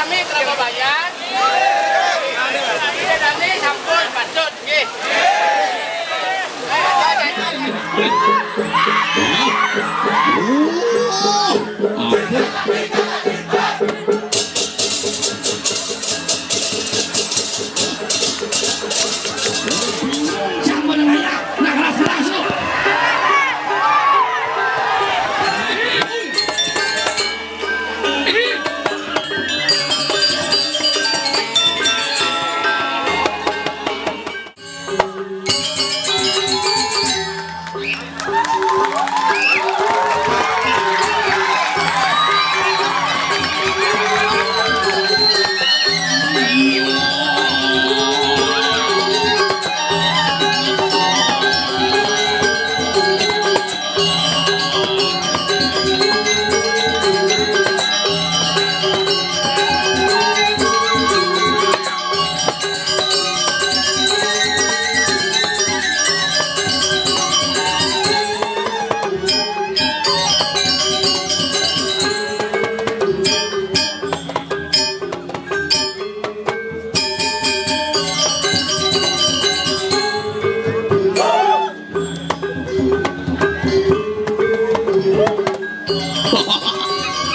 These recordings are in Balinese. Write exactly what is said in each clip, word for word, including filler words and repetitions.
Kami Kerababayan. Kami dani sampun patut nggih. Sampun, nak keras-keras, yuk.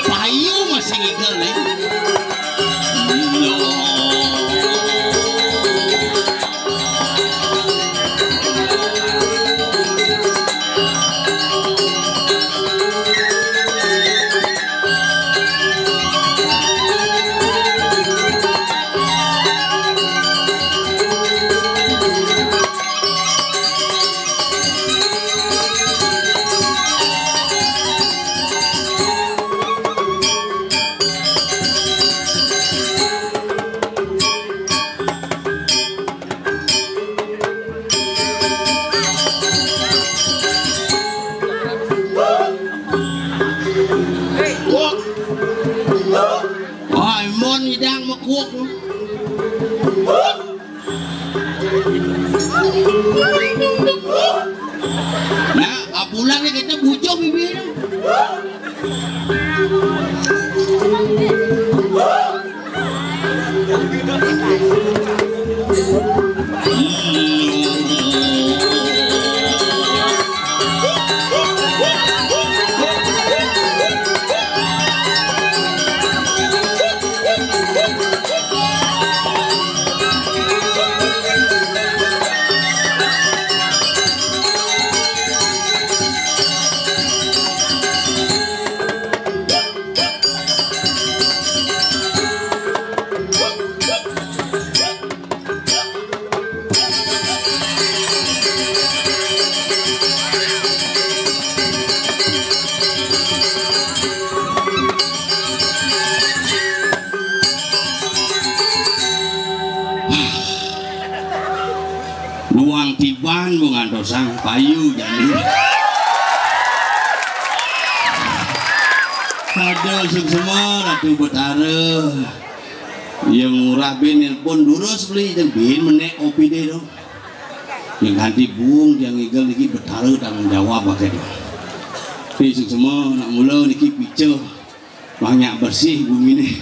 Payu masih ngigel nih. Wah, mon idang mekuk. Nah, apulang nih kita bujung bibirnya. Nuang tiban mengantosang payu jani. Aduh, suksma Ratu Betara. Yang murah bin nelpon durus beli jeung bin menek kopi deh dong. Yang ganti bung yang ngigel niki Betara tanggung jawab pakai dong. Tapi suksma nak mula niki pica banyak bersih bumi nih.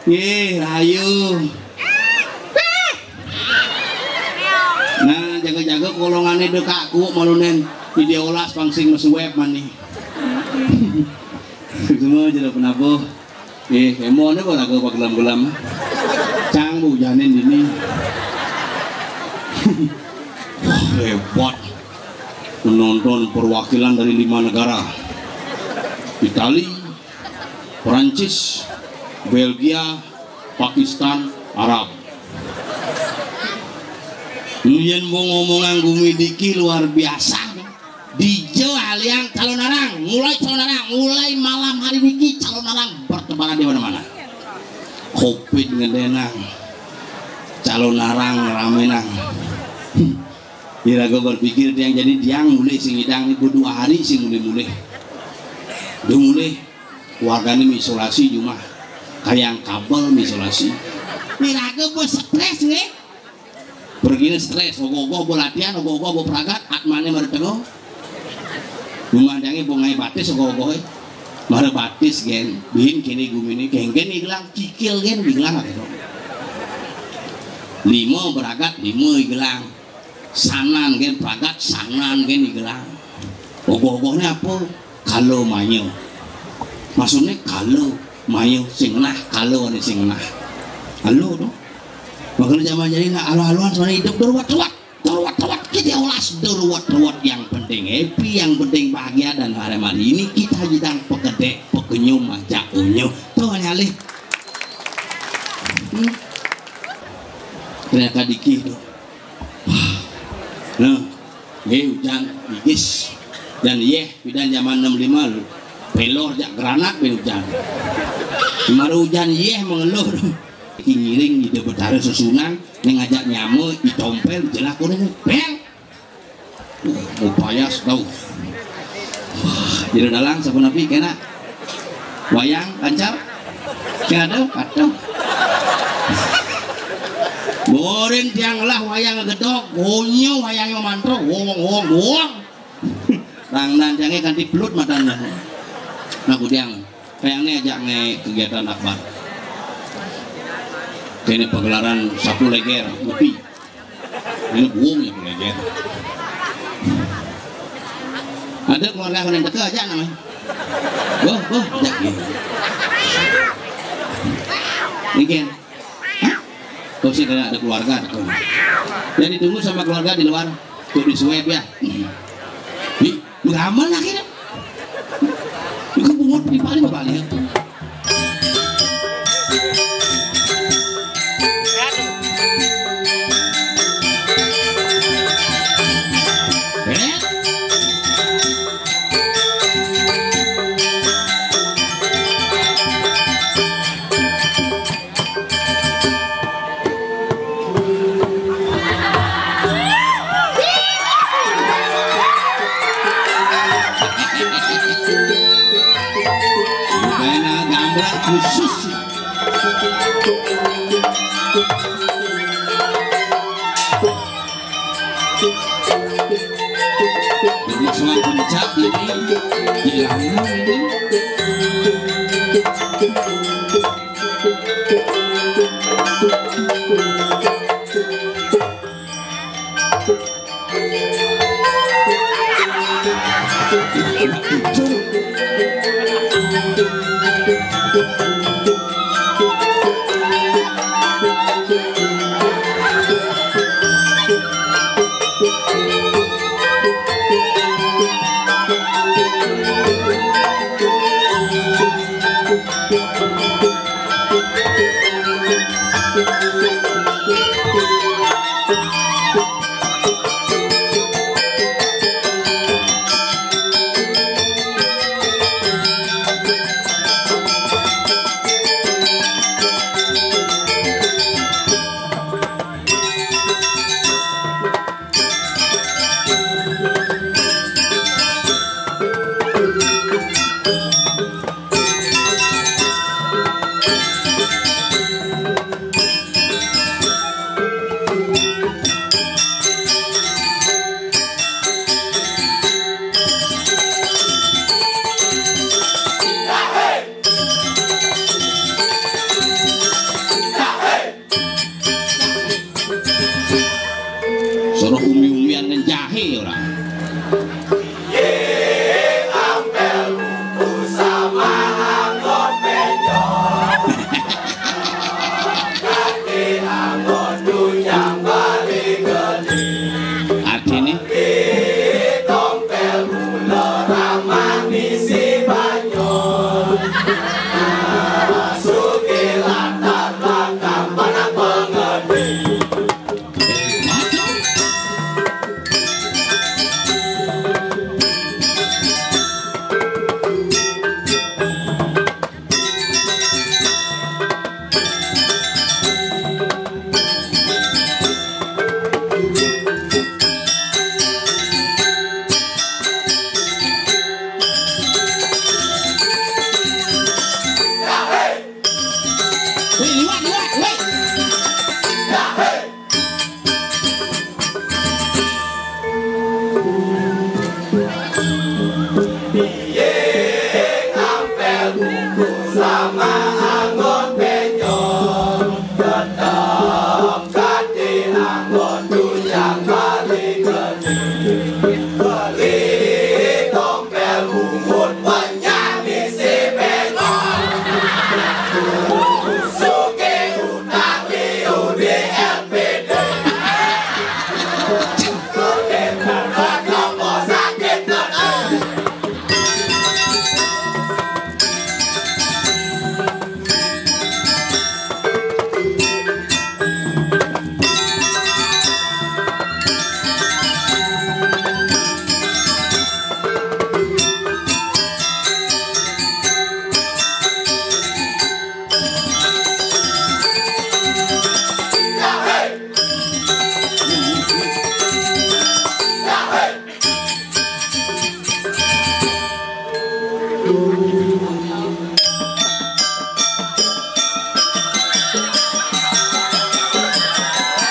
Nggih, rahayu. Nah, jaga-jaga kolongane dekaku malunen. Video olas pangsing mesuwep mani. Semua jero penabuh. Nggih, emone kok lagu pagelam-gelam. Cang bu janin dini. Wah, hebat. Menonton perwakilan dari lima negara. Itali, Prancis, Belgia, Pakistan, Arab. Yen wong ngomongan gumi diki luar biasa. Dija alian Calonarang, mulai Calonarang, mulai malam hari niki Calonarang bertebaran di mana-mana. Covid ngedenang, Calonarang ramenang. Iraga berpikir tiang jadi tiang mulih sing idang niku dua hari sing mulih-mulih. Dia mulih keluarganya mengisolasi di rumah. Kayak kabel mengisolasi. Iraga bos stres nggih. Pergi stres, ogoh-ogoh bo latihan, ogoh-ogoh bo pragat, atmane mari tengok. Memandangi bo ngai batis ogoh-ogoh. Mara batis gén, bin kéné guminé, gén, gén igelang, kikil gén igelang. Lima beragat, lima igelang. Sanan gén beragat, sanan gén igelang. Ogoh-ogohné apa? Kala maya. Maksudné kala maya, sing nah, kala ané sing nah. Kala to. Makanya zaman jani nak aluh-aluhan soalnya hidup beruat-ruat. Ruwet-ruwet kita olas, ruwet-ruwet, yang penting happy, yang penting bahagia, dan hari ini kita jidang pekedek, pekenyum, ajak unyuh. Tuh, nyalih. Hmm. Ternyata dikih tuh. Nah, eh, hujan, igis. Dan yeh, pidan zaman enam lima lu. Pelor jak granat bin hujan. Mara hujan yeh mengeluh. Iki ngiring Ida Betara Sesuunan, ning ngajak nyama, i Tompel, jelakone, bel. Upaya sedau. Wah, jero dalang sapunapi kena? Wayang lancar? Sing ada? Aduh. Boring tiang lah wayang gedog, gonyo wayang mantra, wong, wong, wong. Rangdan tiangnya kanti pelut matanya. Nah, kudiang. Kayaknya ajak nge kegiatan akbar. Ini pagelaran sapu leger, upi. Ini buung ya, leger. Ada keluarga yang teka aja namanya. Wah, wah, ajak gitu. Mungkin. Hah? Kok sih kena ada keluarga? Jadi tunggu sama keluarga di luar. Tuh di swab ya. Di Meramal lagi dah. Iku bungut di paling balik. Eh? Kena gambar khusus. Jadi soal pencak ini dilarang ini. Suruh umi-umian ngejahe orang. Artine? Sama anggon benyo, tetep kati anggon tunjang bali geni. Beli tompel bungut, penyanyi si bengong. Suki utang liu di L P D. Suki utang, nopo sakit,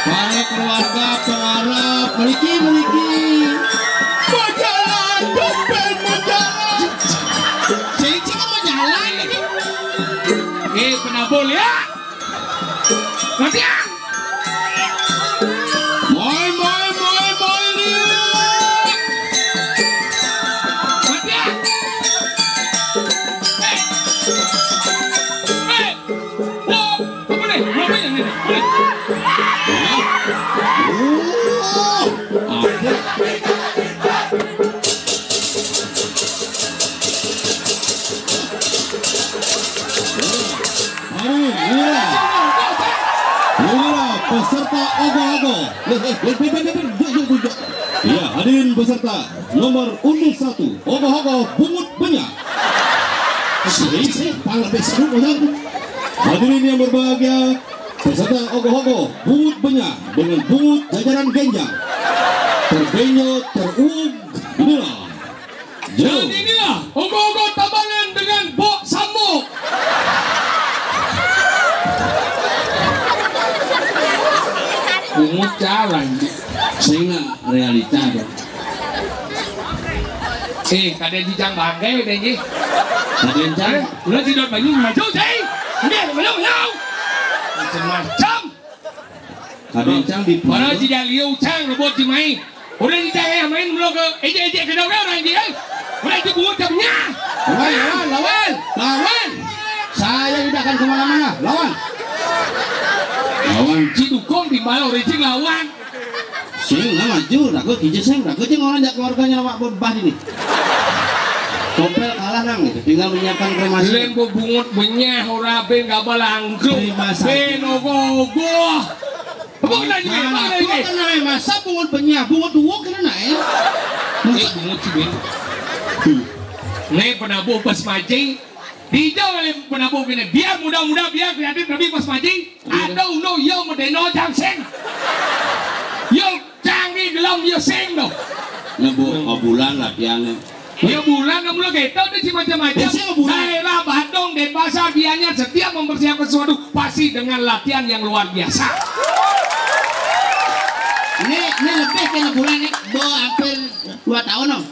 Para keluarga pengarap, mriki, mriki. Mau jalan, dompet mau jalan. Cici kan mau jalan ini. Eh, penabol ya. Nanti ya. Moi, moi, moi, moi, Rio. Nanti ya. Eh. Eh. Wow, apa nih? Apa ini? Ini. Oh, ada. Aduh, inilah. Inilah peserta ogo-ogo. Eh, eh, eh, eh, eh, eh, duduk, duduk, duduk. Ya, hadirin peserta nomor undian satu, ogo-ogo bungut benya. Sing, sing, pang lebih seru, kan? Hadirin yang berbahagia, peserta ogo-ogo bungut benya dengan bungut jajaran genjang. Terbenyo, teruug, inilah. Dan inilah ogo-ogo Tabanan dengan bok samuk. Bungut jalan. Sehingga realita tu. Eh, kada jijang banggai deh, Ji. Kada jijang. Eh, ulah tidak banyu maju, Ji. Nggih, maju, maju. Macam-macam. Kada jijang di. Padahal si Jalio cang rebut si Mai. Udah si cang ya main melo ke ejek-ejek ke dau orang, Ji, eh. Udah itu bungut jamnya. Lawan, lawan, lawan, lawan. Saya tidak akan kemana-mana. Lawan. Lawan. Si dukung di mana orang cing lawan. Sing, nah, maju, ragu kija sing, ragu cing orang jak keluarganya awak bebah ini. Tompel kalah nang gitu, tinggal menyiapkan kremasi. Lain bungut benyah, ora ben gabal angkruk. Terima kasih. Ben ogo-ogo. Apa kena ini? Apa kena ini? Apa kena ini? Masa bungut benyah, bungut duo kena naik. Eh, bungut sih, Ben. Nih, penabuh pas maji. Dijau oleh penabuh gini, biar muda-muda, biar kreatif, tapi pas maji, ada uno yo medeno jam sing. Yo canggih gelem yo sing tu. Nebu, oh, bulan latihan. Yo bulan, kamu lo gitu tu si macam-macam. Daerah Badung, Denpasar, Gianyar, setiap mempersiapkan sesuatu pasti dengan latihan yang luar biasa. Ini, ini lebih ke bulan ni, bo hampir dua tahun, om.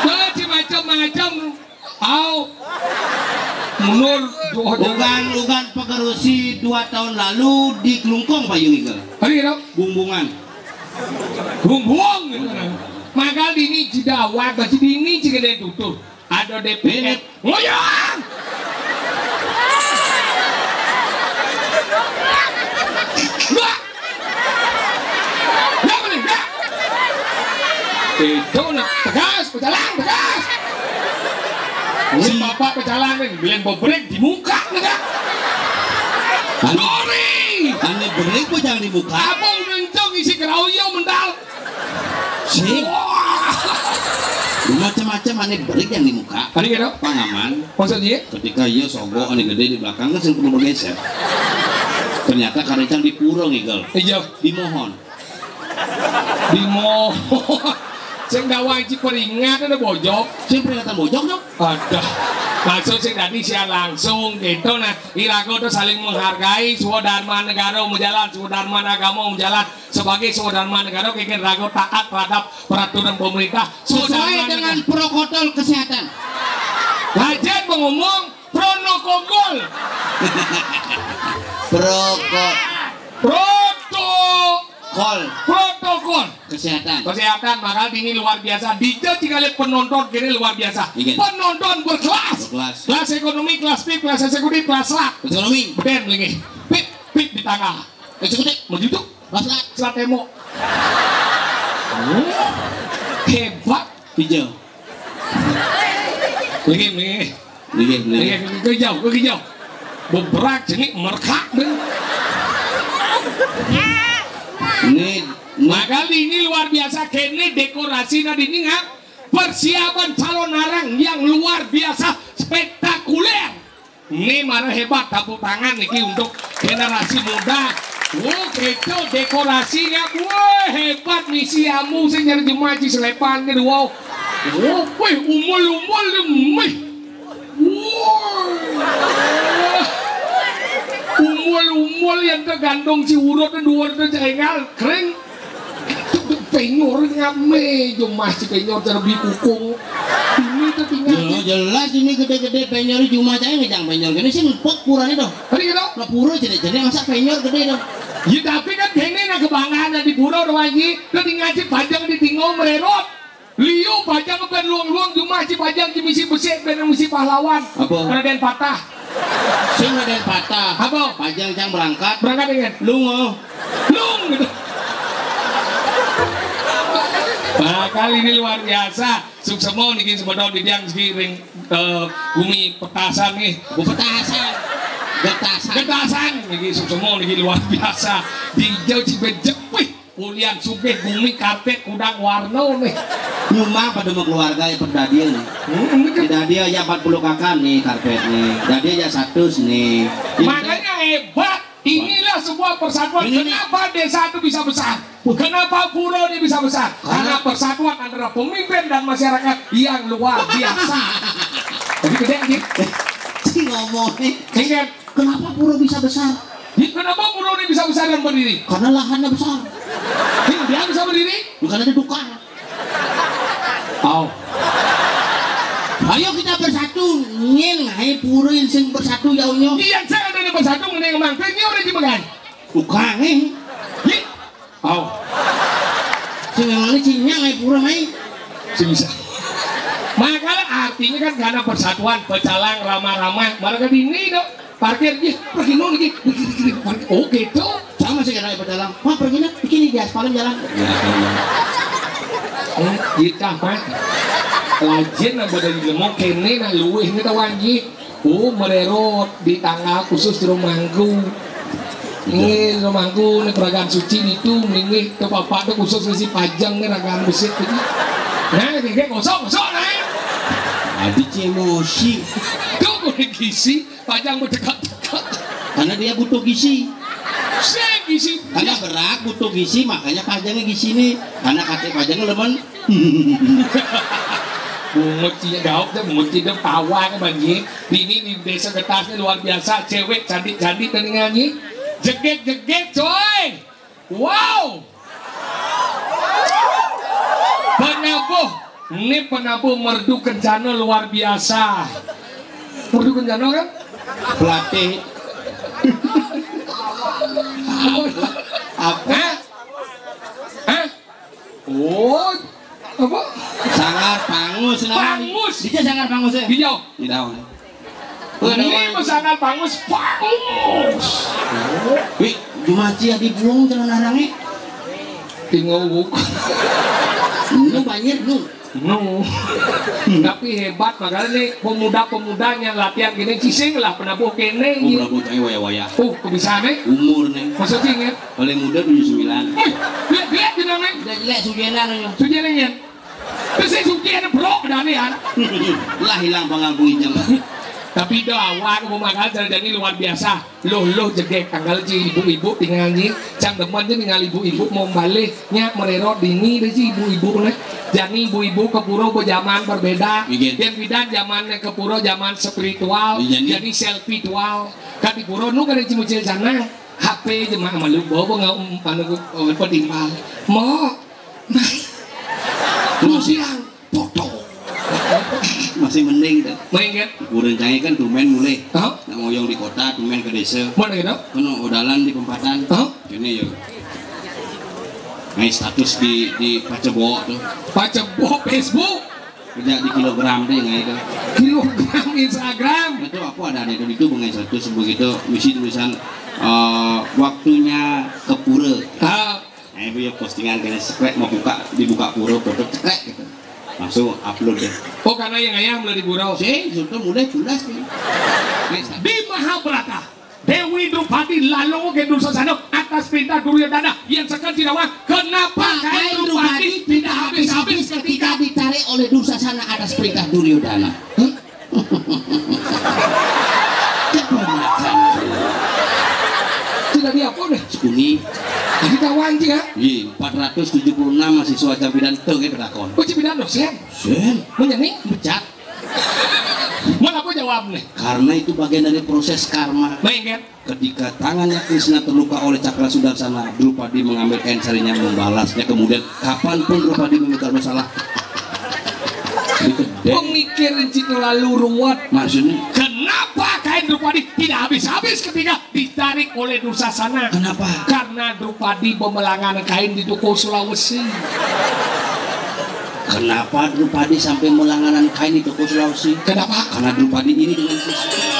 Bo si macam-macam. Au. Mundur. Ugan, ugan pengerusi dua tahun lalu di Klungkung, Pak Yungi, ke? Hari kira? Bumbungan. Bumbung. Maka dini jeda awak, baju dini jika dia tutur. Ada D P R. Ini. Ngoyang. Mbak. Nggak boleh, nggak. Itu nak tegas, pecalang, tegas. Ini bapak pecalang nih, bilang bebrek di muka, nggak? Ane, ane bebrek pecalang di muka. Apa udah encong isi keroyo mental? Sih. Wah. Macam-macam ane berik yang di muka. Ane gitu? Pangaman. Maksudnya? Ketika iya sogo ane gede di belakang kan sing perlu bergeser. Ternyata karencang di pura ngigel. Iya. Dimohon. Dimohon. Sing dawang ci peringat ada bojok. Sing peringatan bojok dong. Aduh. Langsung sing tadi siang langsung gitu nah. Irago tu saling menghargai, swadharma negara mau jalan, swadharma agama mau jalan. Sebagai swadharma negara, kengken raga taat terhadap peraturan pemerintah. Sesuai dengan protokol kesehatan. Lajen mengumum, Protokol. Proko. Proto. Kol. Protokol. Kesehatan. Kesehatan, makanya ini luar biasa. Dija tinggal penonton kini luar biasa. Iya. Penonton berkelas. Berkelas. Kelas ekonomi, kelas vip, kelas eksekutif, kelas lak. Ekonomi. Beden lagi. Pip, pip di tangga. Eksekutif. Maju tuh. Kelas lak. Kelas temo. Oh, hebat. Hijau. Lagi, lagi. Nggih, nggih. Nggih, kejauh, kejauh. Bebrak jenik merkak deh. Ini, ini. Makanya ini luar biasa, kene dekorasi nah dini ngap persiapan calon arang yang luar biasa spektakuler. Ini mana hebat, tepuk tangan niki untuk generasi muda. Oh, itu dekorasinya, wah, hebat nih si Amu, saya nyari jemaah di Selepan gitu, wow. Oh, wih, umul-umul nih, wih. Wah. Umul-umul yang tergantung si urut dua itu cengal, kering. Penyor ngame, jo mas si penyor terbi kukung. Ini tuh tinggal. Ya, jelas ini gede-gede penyor, cuma saya ngejang penyor. Gini sih empuk purane tuh. Tadi gitu. Nah, pura jadi-jadi masa penyor gede tuh. Ya, tapi kan kene nah kebanggaan di pura tuh, Haji. Tuh di ngaji panjang di tinggal mererot. Liu panjang ben luang-luang, cuma si panjang si misi besik, ben misi pahlawan. Apa? Raden Patah. Sing Raden Patah. Apa? Panjang cang berangkat. Berangkat dengan? Lungo. Lung gitu. Bakal ini luar biasa. Suksemo niki sebedol di tiang segi ring, eh, bumi petasan nih. Bu petasan. Getasan. Getasan niki suksemo niki luar biasa. Dijau cibejek. Wih, ulian sugih bumi karpet kudang warna nih. Nyuma pada mau keluarga ya perdadia nih. Hmm, ini kan. Perdadia ya empat puluh kakan nih karpet nih. Dadia ya satu nih. Makanya hebat. Inilah sebuah persatuan. Ini nih. Kenapa desa itu bisa besar? Kenapa pura ini bisa besar? Karena persatuan antara pemimpin dan masyarakat yang luar biasa. Jadi gede nih. Si ngomong nih. Iya. Kenapa pura bisa besar? Ya, kenapa pura ini bisa besar dan berdiri? Karena lahannya besar. Ini dia bisa berdiri? Bukan ada tukang. Oh. Ayo kita bersatu, nyen hai pura sing bersatu ya unyo. Iya, saya ada yang bersatu, mending mangkring, ini orang di Megan. Tukang, eh. Iya. Oh. Sing ngene cinyang ai pura ai. Sing bisa. Makanya artinya kan karena persatuan, pecalang, ramah-ramah, mereka dini dong. Parkir, ih, pergi nol lagi. Pergi, pergi, pergi. Oh, gitu. Sama sih kena pecalang. Wah, pergi nah. Bikin di aspal jalan. Ya, ya. Eh, kita mah. Lajin nang pada ngomong kene nang luwih ini tahu anjing. Oh, mererot di tanggal khusus di Romangku. Ini Romangku, ini peragaan suci itu, ini ke bapak tuh khusus ngisi pajang nih ragaan besi itu. Nah, kayak gosok, gosok, nah. Adi emosi. Tuh, gue gizi, pajang berdekat-dekat. Karena dia butuh gizi. Saya gizi. Karena berat, butuh gizi, makanya pajangnya gizi nih. Karena kakek pajangnya lemen. Bungut cie daop deh, bungut cie deh, tawa ke banjir. Ini di desa Getasnya luar biasa, cewek cantik-cantik dan nyanyi. Jeget-jeget, coy. Wow. Penabuh. Ini penabuh merdu kencana luar biasa. Merdu kencana kan? Pelatih. Apa? Hah? Hah? Oh, apa? Sangar Pangus namanya. Pangus. Dia Sangar Pangus ya? Dia. Tidak. Ini pesanan Pangus, Pangus. Wih, cuma cia dibuang jalan arangnya. Tinggal buka. Lu banyak lu. No. Tapi hebat, makanya nih pemuda-pemudanya latihan gini, cising lah, penabuh kene. Oh, gitu. Penabuh saya waya-waya. Oh, kebisaannya? Umur nih. Maksudnya ingat? Paling muda tujuh sembilan. Wih, lihat, lihat jenangnya. Udah jelek sujenan aja. Sujenan ya? Terus saya sujenan, bro, dah nih, ya. Lah, hilang pangampung hijau. Tapi dah awak mau makan jadi luar biasa. Loh, loh, jegek tanggal ji ibu-ibu tinggal ji. Cang demen ji tinggal ibu-ibu mau balik. Nya merero dini deh ji ibu-ibu nih. Jadi ibu-ibu ke pura berjaman berbeda. Iya. Yang bidan zaman ke pura zaman spiritual. Iya, nih. Jadi selfie tual. Kan di pura nu kada cimucil sana. H P aja mah malu bawa bawa ngau anu ku, oh, petimbal. Mo. Mai. Lu siang foto. Mah Sing mending dah. Mending kan? Kurencangé kan tumben mulih. Hah? Nak ngoyong di kota, tumben ke désa. Mana gitu? Kan odalan di pempatan. Hah? Kéné ya. Ngai status di, di Pacebo tuh. Pacebo Facebook. Kerja di kilogram deh ngai itu. Kilogram Instagram. Itu apa ada di itu, ngai status begitu, misi tulisan, eh, waktunya ke pura. Ah. Nah, itu ya postingan kena sekrek mau buka, dibuka pura, foto cekrek gitu. Langsung upload deh. Oh, karena yang ayah mulai di gurau. Sih, sudah mulai jelas nih. Di Mahabharata, Dewi Drupadi lalungake Dursasana atas perintah Duryodana. Yang sekan tidak wah, kenapa kain Drupadi tidak habis-habis ketika ditarik oleh Dursasana atas perintah Duryodana? Hah? Keponakan. Tidak diapa deh. Sekuni. Jadi kawan sih ya? Iya, empat ratus tujuh puluh enam mahasiswa Jampidan tuh gitu takon. Oh, Jampidan loh, Sen. Sen. Menyani? Becat. Mau apa jawab nih? Karena itu bagian dari proses karma. Baik kan? Ketika tangannya Krishna terluka oleh cakra sudarsana, Drupadi mengambil kain sarinya membalasnya. Kemudian kapanpun Drupadi meminta masalah, dikede. Pemikiran si terlalu ruwet. Maksudnya? Kenapa kain Drupadi tidak habis-habis ketika ditarik oleh Dursasana? Kenapa? Karena Drupadi memelangan kain di toko Sulawesi. Kenapa Drupadi sampai melanganan kain di toko Sulawesi? Kenapa? Karena Drupadi iri dengan Krishna.